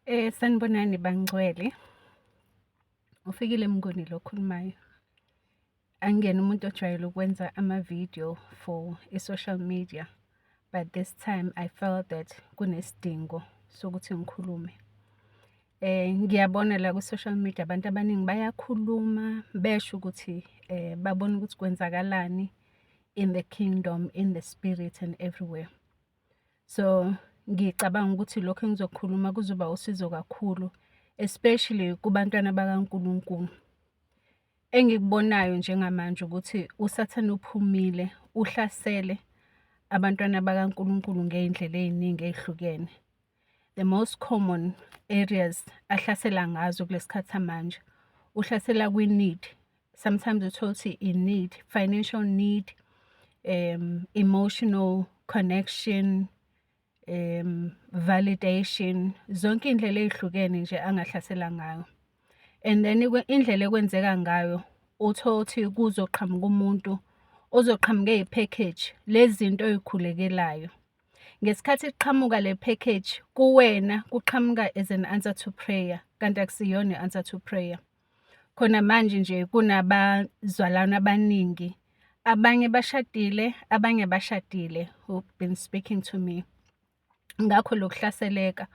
Sanibonani bangcwele. Ufikile Mnguni lo okhulumayo. Angiyena umuntu ojwayele ukwenza ama-video for i-social media, but this time I felt that kunesidingo sokuthi ngikhulume. Ngiyabona la ku-social media abantu abaningi bayakhuluma besho ukuthi babona ukuthi kwenzakalani in the kingdom, in the spirit and everywhere. So ngicabanga ukuthi lokhu engizokukhuluma kuzoba usizo kakhulu, especially kubantwana bakaNkulunkulu. Engikubonayo njengamanje ukuthi uSathane uphumile, uhlasele abantwana bakaNkulunkulu ngey'ndlela ey'ningi ey'hlukene. The most common areas ahlasela ngazo kulesi khathi samanje, uhlasela kwi-need. Sometimes uthole ukuthi i-need, financial need, emotional connection, validation, zonke iy'ndlela ey'hlukene nje angahlasela ngayo. And then indlela ekwenzeka ngayo, uthole ukuthi kuzoqhamuka umuntu ozoqhamuka eyi-package lezi zinto oy'khulekelayo. Ngesikhathi kuqhamuka le package kuwena, kuqhamuka as an answer to prayer, kanti akusiyona i-answer to prayer. Khona manje nje kunabazalwane abaningi, abanye bashadile, abanye abashadile, who've been speaking to me ngakho lokuhlaseleka.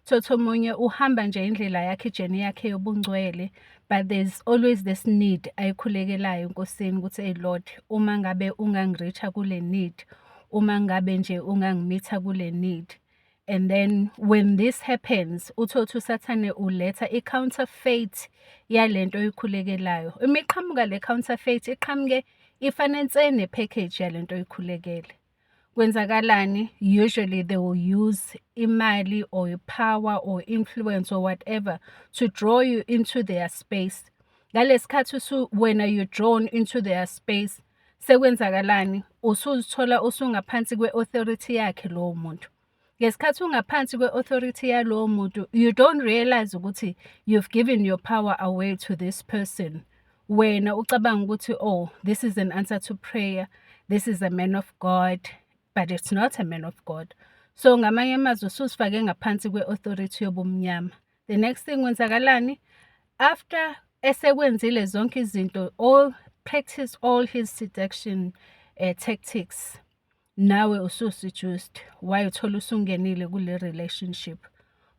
Utholukuthi omunye uhamba nje indlela yakhe, i-journey yakhe yobungcwele, but there's always this need ayikhulekelayo eNkosini ukuthi, "Eyi Lord, uma ngabe ungangi-reach-a kule need, uma ngabe nje ungangi-meet-a kule need." And then when this happens, uthole ukuthi uSathane uletha i-counterfeit yalento oyikhulekelayo. Uma iqhamuka le counterfeit, iqhamuke ifane nse ne-package yalento oyikhulekele. Kwenzakalani? Usually they will use imali or power or influence or whatever to draw you into their space. Ngalesi khathi wena you drawn into their space, sekwenzakalani? Usuzithola usungaphansi kwe-authority yakhe lowo muntu. Ngesikhathi ungaphansi kwe-authority yalowo muntu, you don't realise ukuthi you've given your power away to this person. Wena ucabanga ukuthi, "Oh, this is an answer to prayer, this is a man of God," but it's not a man of God. So ngamanye amazwi usuzifake ngaphansi kwe-authority yobumnyama. The next thing, kwenzakalani? After esekwenzile zonke izinto, all practice all his seduction tactics, nawe usu-seduced, wayithola usungenile kule relationship.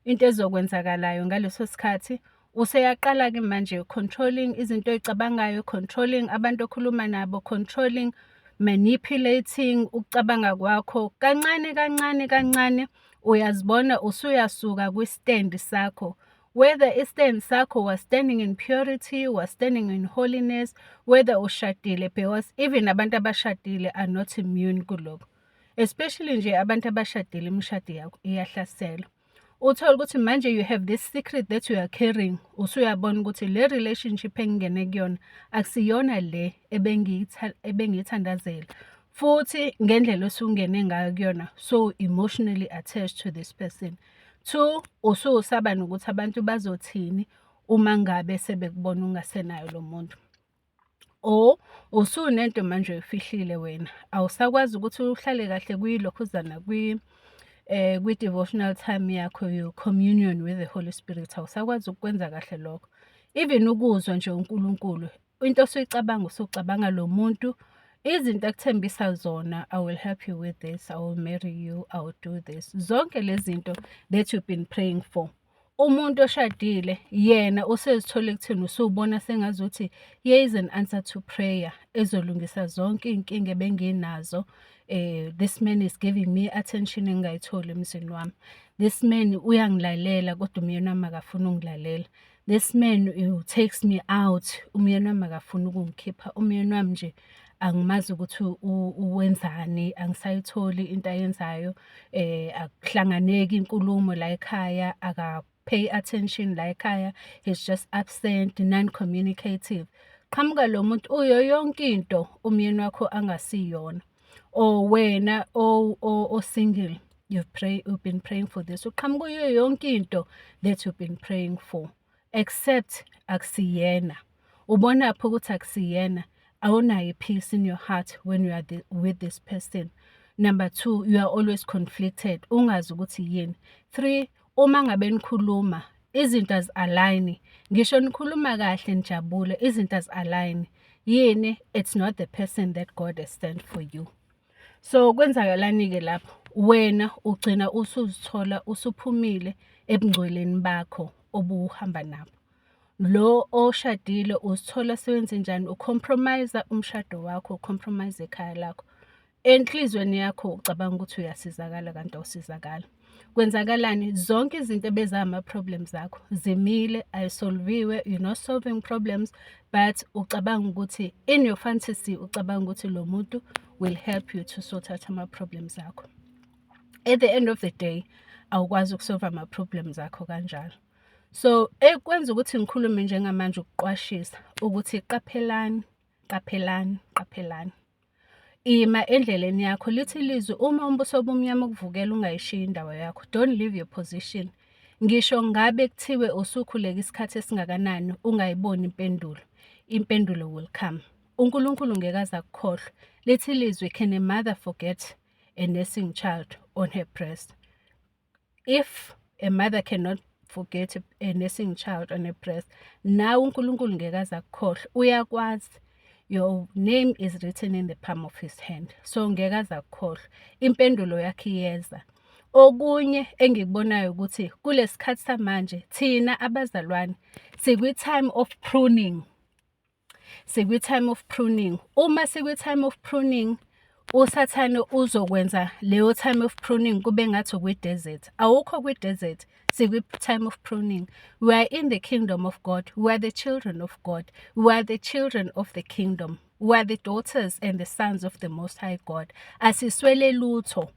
Into ezokwenzakalayo ngaleso sikhathi, useyaqala-ke manje controlling izinto oy'cabangayo, controlling abantu okhuluma nabo, controlling, manipulating ukucabanga kwakho. Kancane kancane kancane uyazibona usuyasuka kwi-stand sakho. Whether i-stand sakho was standing in purity, was standing in holiness, whether ushadile, because even abantu abashadile are not immune kulokho. Especially nje abantu abashadile, imishado yakho iyahlaselwa. Uthole ukuthi manje you have this secret that you are carrying, usuyabona ukuthi le relationship engingene kuyona akusiyona le ebengiyithandazela. Futhi ngendlela osungene ngayo kuyona, so emotionally attached to this person. Two, ususaba nokuthi abantu bazothini uma ngabe sebekubona ungasenayo lo muntu. Or usunento manje oyifihlile wena, awusakwazi ukuthi uhlale kahle kwilokhuzana kwi-devotional time yakho, your communion with the Holy Spirit, awusakwazi ukukwenza kahle lokho. Even ukuzwa nje uNkulunkulu, into osuyicabanga, usucabanga lo muntu, izinto akuthembisa zona, "I will help you with this, I will marry you, I will do this." Zonke lezi zinto that you've been praying for. Umuntu oshadile yena usezithola ekutheni usubona sengazuthi here is an answer to prayer ezolungisa zonke iy'nkinga ebenginazo. This man is giving me attention engingayitholi emzini wami. This man uyangilalela kodwa umyeni wami akafuni ukungilalela. This man takes me out, umyeni wami akafuni ukungikhipha. Umyeni wami nje angimazi ukuthi wenzani, angisayitholi into ayenzayo, akuhlanganeki inkulumo la ekhaya, aka-pay attention la ekhaya, he's just absent, non-communicative. Qhamuka lo muntu uyo yonke into umyeni wakho angasiyona. Or wena o-single, you've been praying for this. Uqhamuka uyo yonke into that you've been praying for, except akusiyena. Ubonaphi ukuthi akusiyena? Awunayo i-peace in your heart when you are with this person. Number two, you are always conflicted, ungazi ukuthi yini. Three, Uma ngabe nikhuluma izinto azi-align-i, ngisho nikhuluma kahle nijabule, izinto azi-align-i. Yini? It's not the person that God has sent for you. So kwenzakalani-ke lapho? Wena ugcina usuzithola usuphumile ebungcweleni bakho obuhamba nabo. Lo oshadile uzithola sewenzenjani? U-compromise-a umshado wakho, u-compromise ikhaya lakho. Enhliziyweni yakho ucabanga ukuthi uyasizakala kanti awusizakali. Kwenzakalani? Zonke izinto ebezama-problems akho zimile, ayisolviwe, you're not solving problems, but ucabanga ukuthi in your fantasy, ucabanga ukuthi lo muntu will help you to sort out ama-problems akho. At the end of the day, awukwazi ukusolva ama-problems akho kanjalo. So ekwenza ukuthi ngikhulume njengamanje ukuqwashisa ukuthi qaphelani, qaphelani, qaphelani. Ima endleleni yakho. Lithi ilizwi, uma umbuso wobumnyama ukuvukela, ungayishiyi indawo yakho. Don't leave your position. Ngisho ngabe kuthiwe usukhuleka isikhathi esingakanani ungayiboni impendulo, impendulo will come. UNkulunkulu ngeke aze akukhohlwe. Lithi ilizwi, "Can a mother forget a nursing child on her breast?" If a mother cannot forget a nursing child on her breast, nawe uNkulunkulu ngeke aze akukhohlwe. Uyakwazi. Your name is written in the palm of his hand. So ngeke aze akukhohlwe. Impendulo yakhe iyeza. Okunye engikubonayo ukuthi kulesikhathi samanje thina abazalwane sikwi-time of pruning. Sikwi-time of pruning. Uma sikwi-time of pruning, uSathane uzokwenza leyo time of pruning kube ngathi ukwi-desert. Awukho kwi-desert, sikwi-time of pruning. We are in the kingdom of God. We are the children of God. We are the children of the kingdom. We are the daughters and the sons of the Most High God. Asiswele lutho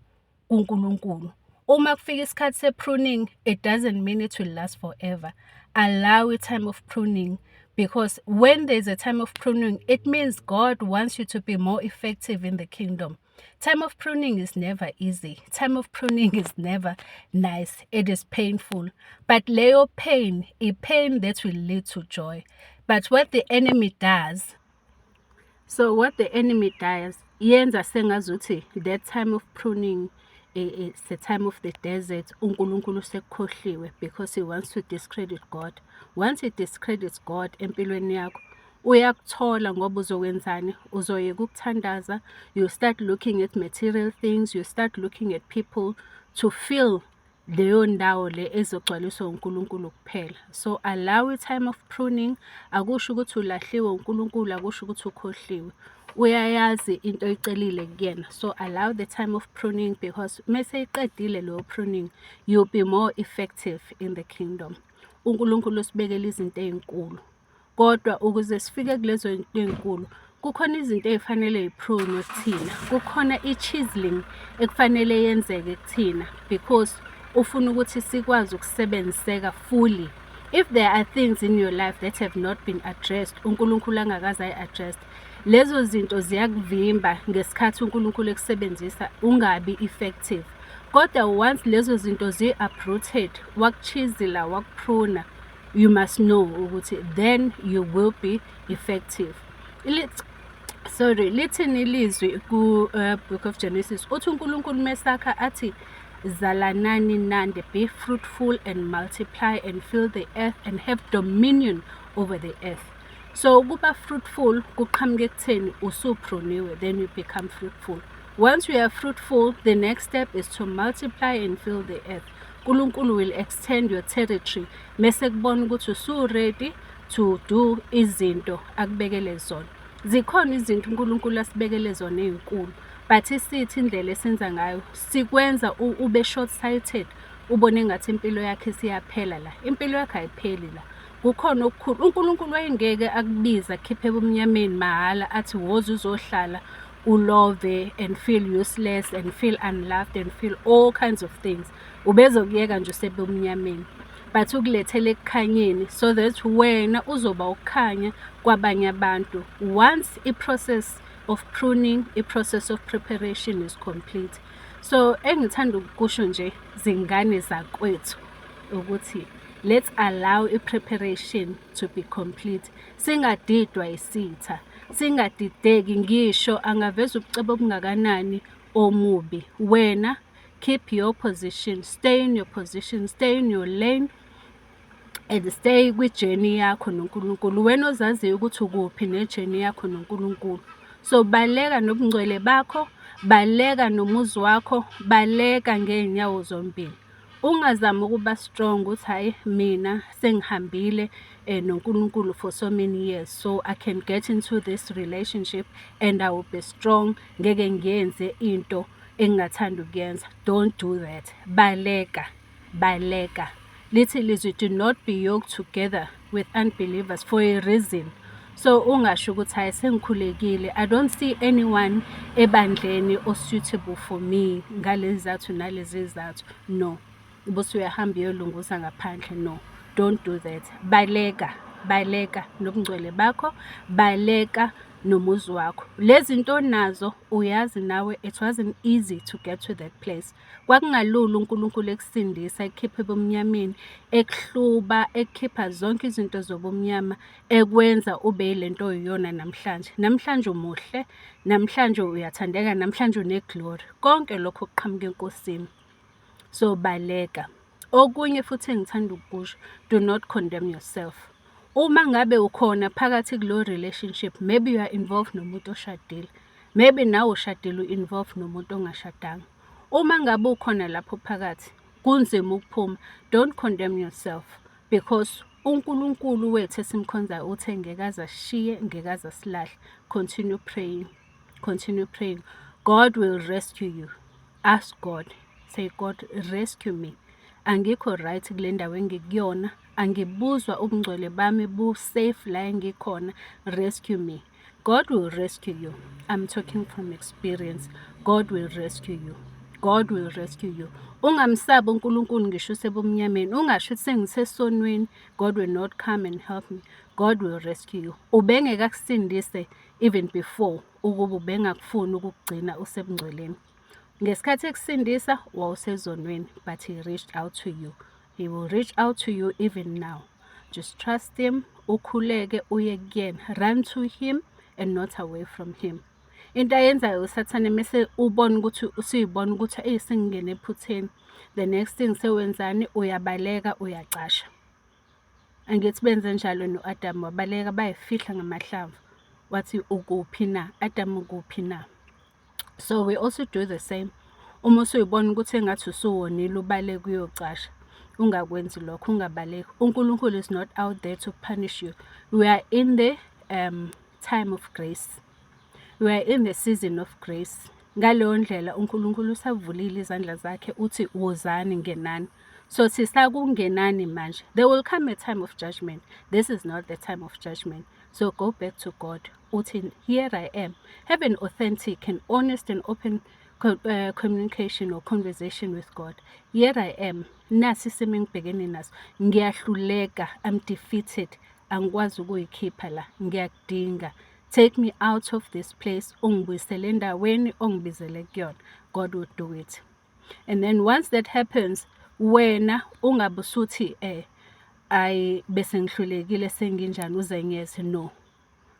kuNkulunkulu. Uma kufika isikhathi se-pruning, it doesn't mean it will last forever. Allow a time of pruning, because when there's a time of pruning, it means God wants you to be more effective in the kingdom. Time of pruning is never easy. Time of pruning is never nice. It is painful. But leyo pain, a pain that will lead to joy. But what the enemy does, so what the enemy does, yenza sengazuthi that time of pruning, it's the time of the desert, uNkulunkulu usekukhohliwe, because he wants to discredit God. Once he discredits God empilweni yakho, uyakuthola ngoba uzokwenzani? Uzoyeka ukuthandaza, you start looking at material things, you start looking at people to fill leyo ndawo le ezogcwaliswa uNkulunkulu kuphela. So allow a time of pruning. Akusho ukuthi ulahliwe uNkulunkulu, akusho ukuthi ukhohliwe. Uyayazi into oyicelile kuyena. So allow the time of pruning, because mese iqedile leyo pruning, you'll be more effective in the kingdom. UNkulunkulu usibekele izinto ey'nkulu. Kodwa ukuze sifike kulezo zinto ey'nkulu, kukhona izinto ey'fanele y'prunwe kuthina. Kukhona i-chiseling ekufanele yenzeke kuthina because ufuna ukuthi sikwazi ukusebenziseka fully. If there are things in your life that have not been addressed, uNkulunkulu angakaze ayi-address, lezo zinto ziyakuvimba ngesikhathi uNkulunkulu ekusebenzisa, ungabi effective. Kodwa once lezo zinto zi-uprooted, wakuchizela, wakupruna, you must know ukuthi then you will be effective. Sorry, lithini ilizwi ku Book of Genesis? Uthi uNkulunkulu mesakha athi, "Zalanani nande, be fruitful and multiply and fill the earth and have dominion over the earth." So ukuba fruitful kuqhamuka ekutheni usupruniwe, then you become fruitful. Once you are fruitful, the next step is to multiply and fill the earth. uNkulunkulu will extend your territory mese kubona ukuthi usu-ready to do izinto akubekele zona. Zikhona izinto uNkulunkulu asibekele zona ey'nkulu, but isithi indlela esenza ngayo sikwenza ube short sighted, ubone engathi impilo yakhe isiyaphela la. Impilo yakhe ayipheli la, kukhona okukhulu. UNkulunkulu wayengeke akubiza akhiphe ebumnyameni mahhala athi woza uzohlala ulove and feel useless and feel unloved and feel all kinds of things. Ubezokuyeka nje usebumnyameni, but ukulethele ekukhanyeni so that wena uzoba ukukhanya kwabanye abantu once i-process of pruning, i-process of preparation is complete. So engithanda ukusho nje, zingane zakwethu, ukuthi let's allow i-preparation to be complete. Singadidwa isitha, singadideki, ngisho angaveza ubucebo obungakanani omubi. Wena Keep your position, stay in your position, stay in your lane and stay kwi-journey yakho noNkulunkulu. Wena ozaziyo ukuthi ukuphi ne-journey yakho noNkulunkulu. So baleka nobungcwele bakho, baleka nomuzi wakho, baleka ngey'nyawo zombili. Ungazami ukuba strong ukuthi hhayi, mina sengihambile noNkulunkulu for so many years, so I can get into this relationship and I will be strong, ngeke ngiyenze into engingathanda ukuyenza. Don't do that. Baleka, baleka. Lithi ilizwi, "Do not be yoked together with unbelievers," for a reason. So ungasho ukuthi hhayi, sengikhulekile, I don't see anyone ebandleni o-suitable for me ngalezi zizathu nalezi zizathu. No. Bese uyahamba uyolunguza ngaphandle. No, don't do that. Baleka, baleka nobungcwele bakho, baleka nomuzi wakho. Lezi zinto onazo uyazi nawe, it wasn't easy to get to that place. Kwakungalula uNkulunkulu ekusindisa, ekukhipha ebumnyameni, ekuhluba, ekukhipha zonke izinto zobumnyama, ekwenza ube yilento oyiyona namhlanje. Namhlanje umuhle, namhlanje uyathandeka, namhlanje une-glory. Konke lokho kuqhamuka eNkosini. So baleka. Okunye futhi engithanda ukukusho, do not condemn yourself. Uma ngabe ukhona phakathi kuleyo relationship, maybe you are involved nomuntu oshadile, maybe nawe ushadile, u-involved nomuntu ongashadanga. Uma ngabe ukhona lapho phakathi, kunzima ukuphuma, don't condemn yourself, because uNkulunkulu wethu esimkhonzayo uthe ngeke aze asishiye, ngeke aze asilahle. Continue praying, continue praying. God will rescue you. Ask God, say, "God, rescue me. Angikho right kule ndawo engikuyona, angibuzwa ubungcwele bami bu-safe la engikhona, rescue me." God will rescue you. I'm talking from experience. God will rescue you. God will rescue you. Ungamsabi uNkulunkulu ngisho usebumnyameni. Ungasho ukuthi sengisesonweni, God will not come and help me. God will rescue you. Ubengeke akusindise even before ukuba ubengakufuni ukukugcina usebungcweleni. Ngesikhathi ekusindisa wawusezonweni, but he reached out to you. He will reach out to you even now. Just trust him, ukhuleke uye kuyena. Run to him and not away from him. Into ayenzayo uSathane mese ubona ukuthi usuyibona ukuthi eyi, sengingene ephutheni. The next thing sewenzani? Uyabaleka, uyacasha. Angithi benze njalo no-Adam, wabaleka, bayifihla ngamahlamvu. Wathi, "Ukuphi na? Adam, ukuphi na?" So we also do the same. Uma usuyibona ukuthi engathi usuwonile, ubaleke uyocasha. Ungakwenzi lokho, ungabaleki. uNkulunkulu is not out there to punish you. We are in the time of grace. We are in the season of grace. Ngaleyo ndlela uNkulunkulu usavulile izandla zakhe, uthi, "Wozani, ngenani." So sisakungenani manje. There will come a time of judgment. This is not the time of judgment. So go back to God. Uthi, "Here I am." Have an authentic and honest and open communication or conversation with God. "Here I am. Nasi isimo engibhekene naso. Ngiyahluleka. I'm defeated. Angikwazi ukuyikhipha la. Ngiyakudinga. Take me out of this place. Ungibuyisele endaweni ongibizele kuyona." God will do it. And then once that happens, wena ungabe usuthi ayi, bese ngihlulekile, senginjani, uzenyeze. No.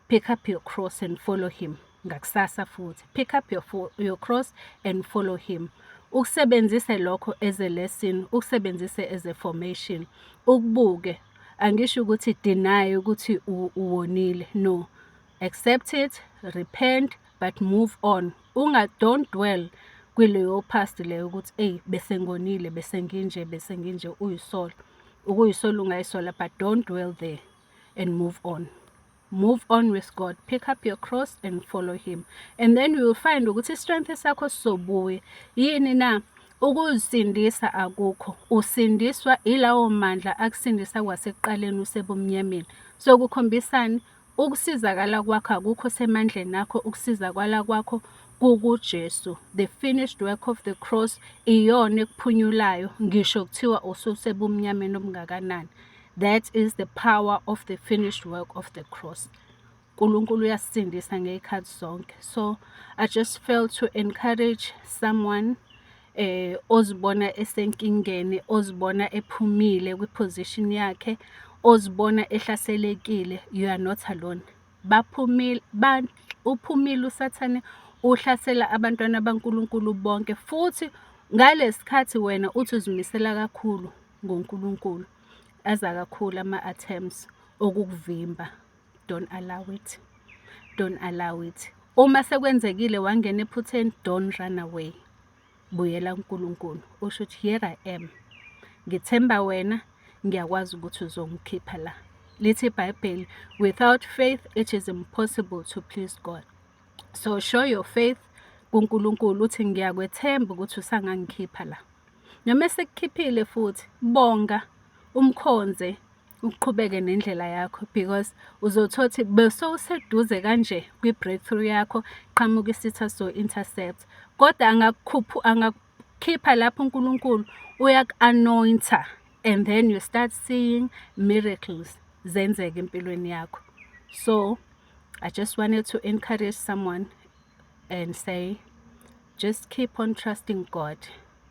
Pick up your cross and follow him. Ngakusasa futhi. Pick up your cross and follow him. Ukusebenzise lokho as a lesson, ukusebenzise as a formation. Ukubuke, angisho ukuthi deny ukuthi uwonile. No. Accept it, repent, but move on. Unga don't dwell kuleyo past leyo ukuthi eyi, bese ngonile, bese nginje, bese nginje, uyisola. Ukuyisola ungayisola, but don't dwell there and move on. Move on with God. Pick up your cross and follow him. And then you will find ukuthi strength sakho sizobuya. Yini na? Ukuzisindisa akukho. Usindiswa ilawo mandla akusindisa kwasekuqaleni usebumnyameni. So kukhombisani? Ukusizakala kwakho akukho semandleni akho, ukusizakala kwakho kukuJesu. The finished work of the cross iyona ekuphunyulayo ngisho kuthiwa ususebumnyameni obungakanani. That is the power of the finished work of the cross. uNkulunkulu uyasisindisa ngey'khathi zonke. So I just felt to encourage someone ozibona esenkingeni, ozibona ephumile kwi-position yakhe, ozibona ehlaselekile. You are not alone. Baphumile, uphumile uSathane, uhlasela abantwana baNkulunkulu bonke futhi. Ngalesi khathi wena uthi uzimisela kakhulu ngoNkulunkulu, aza kakhulu ama-attempts okukuvimba. Don't allow it, don't allow it. Uma sekwenzekile wangena ephutheni, don't run away. Buyela kuNkulunkulu, usho ukuthi, "Here I am, ngithemba wena, ngiyakwazi ukuthi uzongikhipha la." Lithi iBhayibheli, "Without faith it is impossible to please God." So show your faith kuNkulunkulu, uthi, "Ngiyakwethemba ukuthi usangangikhipha la." Noma esekukhiphile futhi, bonga, umkhonze, uqhubeke nendlela yakho, because uzothola ukuthi besowuseduze kanje kwi-breakthrough yakho, qhamuka isitha so-intercept. Kodwa angakukhipha lapho uNkulunkulu, uyaku-anoint-a and then you start seeing miracles zenzeka empilweni yakho. So I just wanted to encourage someone and say, just keep on trusting God.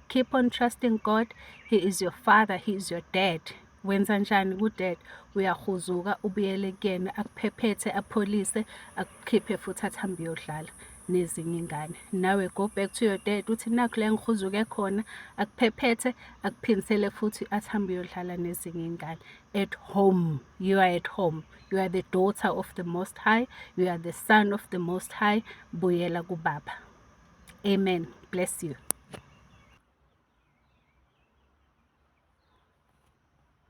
Keep on trusting God. He is your father, he is your dad. Wenza njani ku-dad? Uyahuzuka ubuyele kuyena, akuphephethe, apholise, akukhiphe futhi, athi hambe uyodlala nezinye iy'ngane. Nawe go back to your dad, uthi nakhu la engihuzuke khona, akuphephethe, akuphindisele futhi, athi hambe uyodlala nezinye iy'ngane. At home, you are at home. You are the daughter of the Most High. You are the son of the Most High. Buyela kubaba. Amen. Bless you.